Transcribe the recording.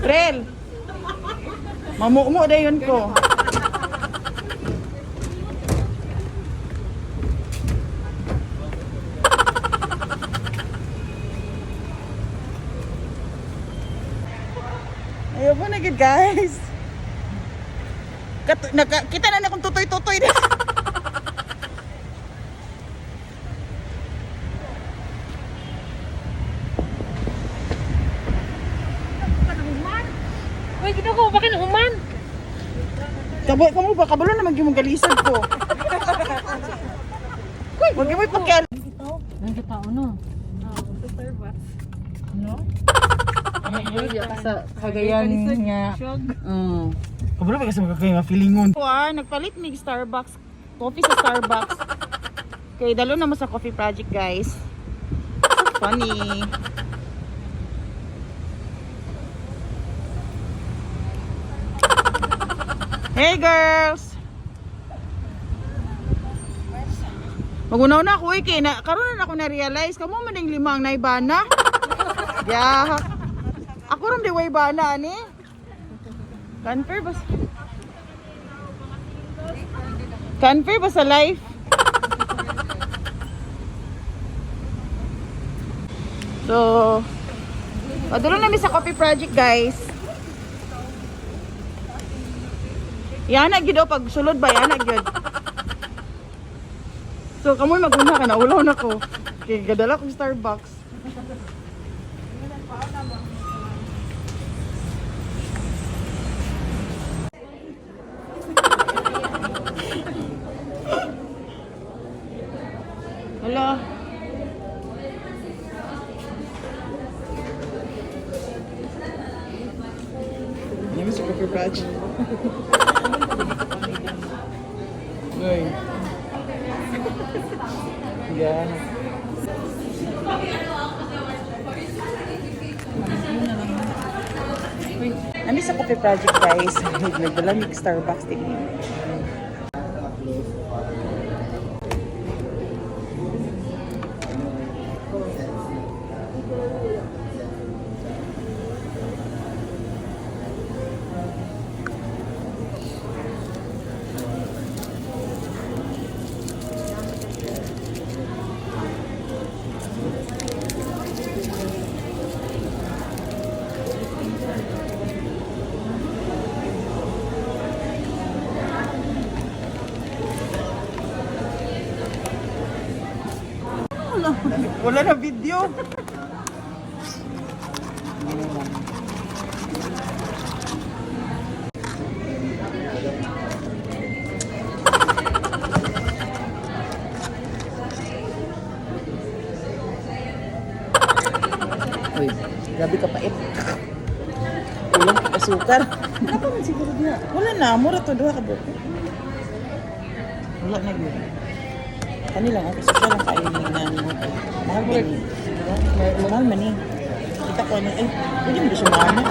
Rel. Mamumo dayon ko. Ayaw po na gid, guys. Kita na na kung tutoy-tutoy na. Uy, ginoo, bakit human? Kabo, kamo ba? Kabalo naman yung galisod ko. Wag mo ipakial. Ang tao no. No? Sa Cagayan nga. Kabalo ba kasi magkakay nga feelingon. Wa, nagpalit mig Starbucks. Coffee sa Starbucks. Kay dalo na mo sa coffee project, guys. So funny. Hey girls! Magunaw na ako eh, kay na, karon na ako na-realize, kamo man ang limang naibana. Yeah. Ako ram di way bana ani. Canfer ba? Canfer ba sa life? So, padulo namin sa coffee project, guys. Yana gyud oh, pag sulod ba yana gyud. So kamoy maguna ka na ulaw na ko. Kay gadala kong Starbucks. Hello. Nami sa coffee project. Uy. Yeah. Nami sa coffee project, guys. Nagdala mig Starbucks din. Wala, wala na video. Uy, grabe ka pait. Kulang ka asukar. Wala pa man siguro diha. Wala na, mura to duha ka buko. Wala na gyud. Kani lang ako, social lang kayo ni nani mo. Mahal ba ni? Mahal man ni. Kita ko ni, ay, pwede mo siya maano.